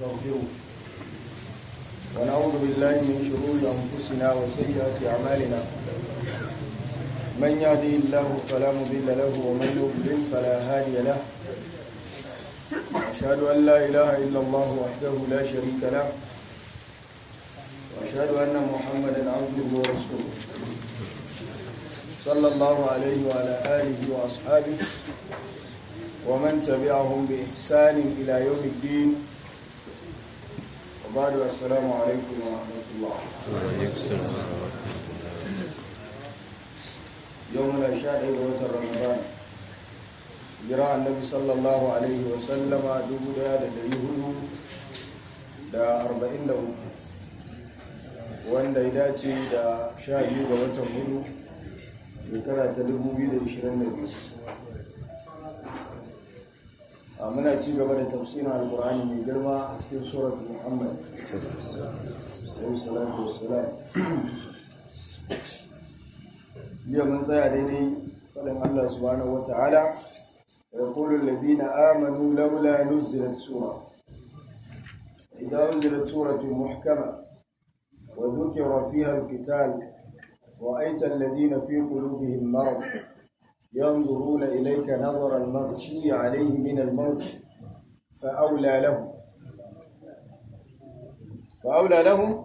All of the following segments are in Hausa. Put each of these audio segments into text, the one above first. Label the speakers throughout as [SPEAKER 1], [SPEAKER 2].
[SPEAKER 1] ونستغفره ونعوذ بالله من شرور أنفسنا وسيئات أعمالنا. من يهده الله فلا مضل له ومن يضلل فلا هادي له. أشهد أن لا إله إلا الله وحده لا شريك له، وأشهد أن محمدا عبده ورسوله صلى الله عليه وعلى آله وأصحابه ومن تبعهم بإحسان إلى يوم الدين. وبعد، السلام عليكم ورحمة الله. يومنا شاهد وتر رمضان، jira annabi sallallahu alaihi wasallama 1443, wanda ya dace da 12 ga watan 4, shekara ta 2022. A muna ci gaba da tafsirin Alkur'ani mai girma a cikin Suratul Muhammad alaihi salatu wassalam. Jiya mun tsaya daidai faɗin Allah subhanahu wata'ala: ويقول الذين آمنوا لولا نزلت سورة. إذا أنزلت سورة محكمة وذكر فيها القتال، رأيت الذين في قلوبهم مرض ينظرون إليك نظر المغشي عليه من الموت، فأولى لهم فأولى لهم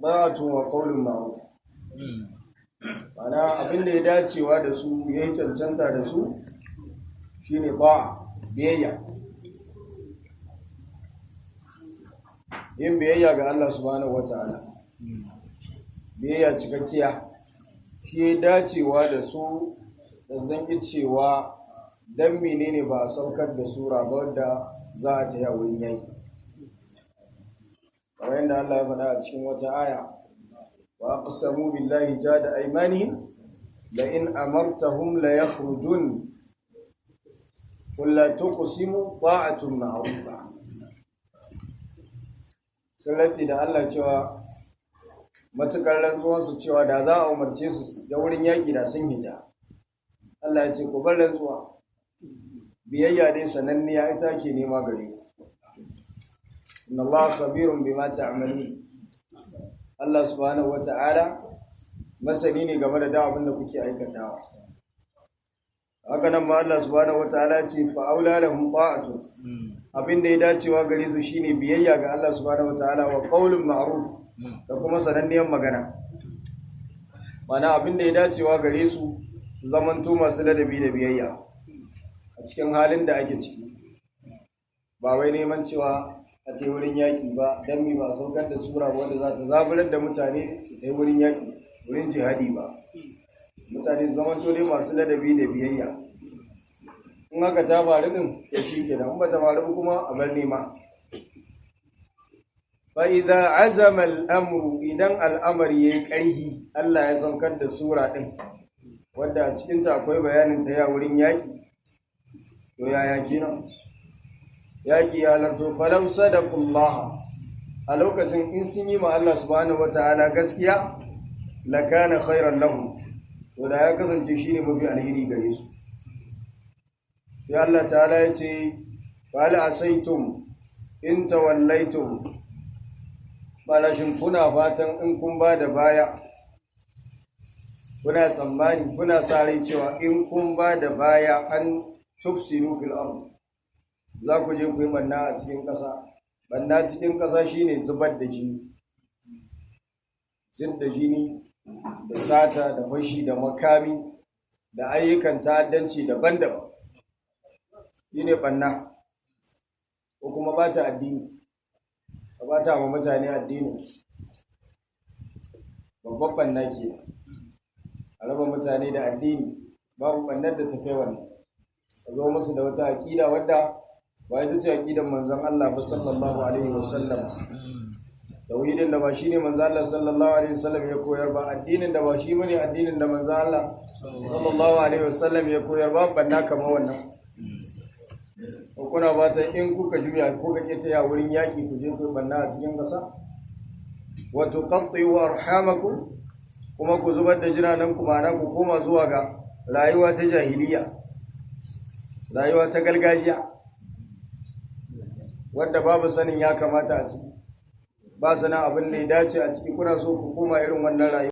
[SPEAKER 1] طاعة وقول معروف. Ma'ana, abin da ya dacewa da su, ya yi cancanta da su, shine ta'a, biyayya, yin biyayya ga Allah subhanahu wata'ala, biyayya cikakkiya. Shi ya dacewa da su da zan cewa dan menene ba a saukar da sura ba wadda za a ta wurin yaki, kamar yadda Allah ya faɗa a cikin wata aya: wa aqsamu billahi jada aymanihim la in amartahum la yakhrujun qul la tuqsimu ta'atun ma'rufa. Sallati da Allah cewa matukar rantsuwansu cewa da za a umarce su da wurin yaƙi da sun hita. Allah ya ce ku bar rantsuwa, biyayya dai sananniya ita ke nema gare ku. Inna Allah khabirun bima ta'malun. Allah subhanahu wata'ala masani ne game da abin da kuke aikatawa. Haka nan ma Allah subhanahu wataala ce fa aula lahum ta'atu, abin da ya dacewa gare su shine biyayya ga Allah subhanahu wataala wa qaulun ma'ruf, da kuma sananniyar magana. Mana abin da ya dacewa gare su, su zamanto masu ladabi da biyayya a cikin halin da ake ciki, ba wai neman cewa a ce wurin yaƙi ba, don mi ba saukar da sura wanda za ta zaburar da mutane su ta wurin yaƙi, wurin jihadi ba. Mutane su zamanto dai masu ladabi da biyayya. In haka ta faru din, to shi kenan. In ba ta faru kuma, a bar nema. Fa idza azama al-amru, idan al'amari yayi karhi, Allah ya saukar da sura din wanda a cikin ta akwai bayanin ta ya wurin yaki, to yaya kenan yaki ya halarto? Falau sadaqullah, a lokacin in sun yi ma Allah subhanahu wataala gaskiya, lakana khairan lahum, to da ya kasance shine mafi alheri gare su. Sai Allah ta'ala ya ce: fahal asaitum in tawallaitum, balashin kuna fatan in kun ba da baya, kuna tsammani, kuna sa rai cewa in kun ba da baya, an tufsidu fil ard, za ku je ku yi banna a cikin ƙasa? Banna cikin ƙasa shine zubar da jini, zub da jini da sata da fashi da makami da ayyukan ta'addanci daban-daban, shi ne ɓanna. Ko kuma bata addini, ka bata wa mutane addini, babban ɓanna ke. A raba mutane da addini, babu ɓannar da ta kai wannan. Ka zo musu da wata aƙida wadda ba ita ce aƙidan Manzon Allah ba sallallahu alaihi wasallam, tauhidin da ba shi ne Manzo Allah sallallahu alaihi wasallam ya koyar ba, addinin da ba shi bane addinin da Manzo Allah sallallahu alaihi wasallam ya koyar ba, banna kamar wannan. Ko kuna ba ta in kuka juya ko ka keta ya wurin yaki, ku je ku banna a cikin kasa? Wa tuqatti'u arhamakum, kuma ku zubar da jinanan ku, ma'ana ku koma zuwa ga rayuwa ta jahiliya, rayuwa ta gargajiya. Wadda babu sanin ya kamata a ciki, ba sanin abin da ya dace a ciki, kuna so ku koma irin wannan rayuwa.